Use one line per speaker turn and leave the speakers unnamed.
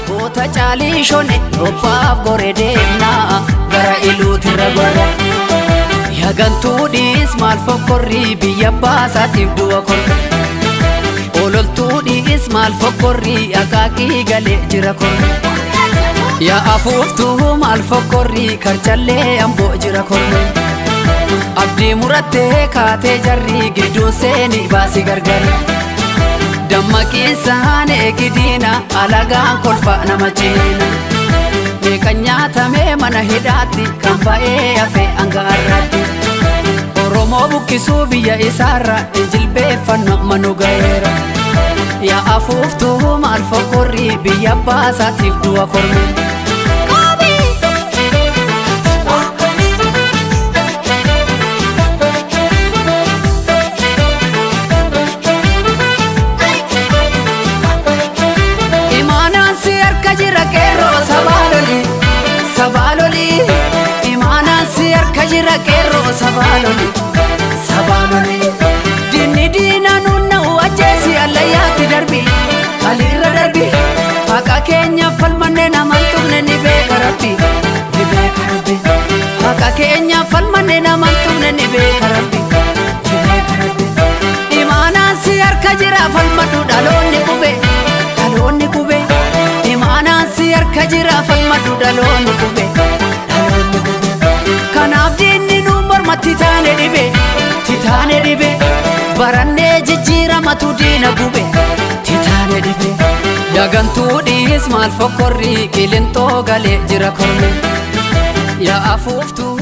Goota caalii shone nobbaaf gore deemna gara iluutirra gorra. Yagantuu dhiis maal fokkorrii biyya baasaatiif du'a korra. Ololtuu dhiis maal fokkorrii akaakii galee jira korra. Yaa afuuftuu maal fokkorrii karchallee amboo jira korra. Abdii murattee kaatee jarrii gidduun seeni baasii gargar. Dammaqiinsaan eegidiina alagaan kolfa nama ciina. Meeqa nyaatamee mana hidhaatti kan ba'ee hafe hanga har'aatti. Oromoo buqqisuu biyya isaarra injilbeeffannu amma nu ga'eera. Yaa afuuftuu maal fokkorrii biyya baasaatiif du'a korme. Imaanaan si harka jira qeerroo sabaa loli sabaa loli. Imaanaan si harka jira qeerroo sabaa loli sabaa loli. Diinni diinaa nuun na'u ajjeesi allayyaatti darbi aliirra darbi. Haqa keenya falmanne namaan tuqne ni beeka rabbi ni beeka rabbi. Haqa keenya falmanne namaan tuqne ni beeka rabbi ni beeka rabbi. Imaanaan si harka jira falmadhu dhaloonni qube dhaloonni qube. Imaanaan si harka jira falmadhu dhaloonni qube dhaloonni qube. Kanaaf diinni nu mormatti taane dhibe titaane dhibe. Barannee jijjiiramatu diina gube titaane dhibe. Yagantuu dhiis maal fokkorrii qilintoo galee jira korme. Yaa afuuftuu.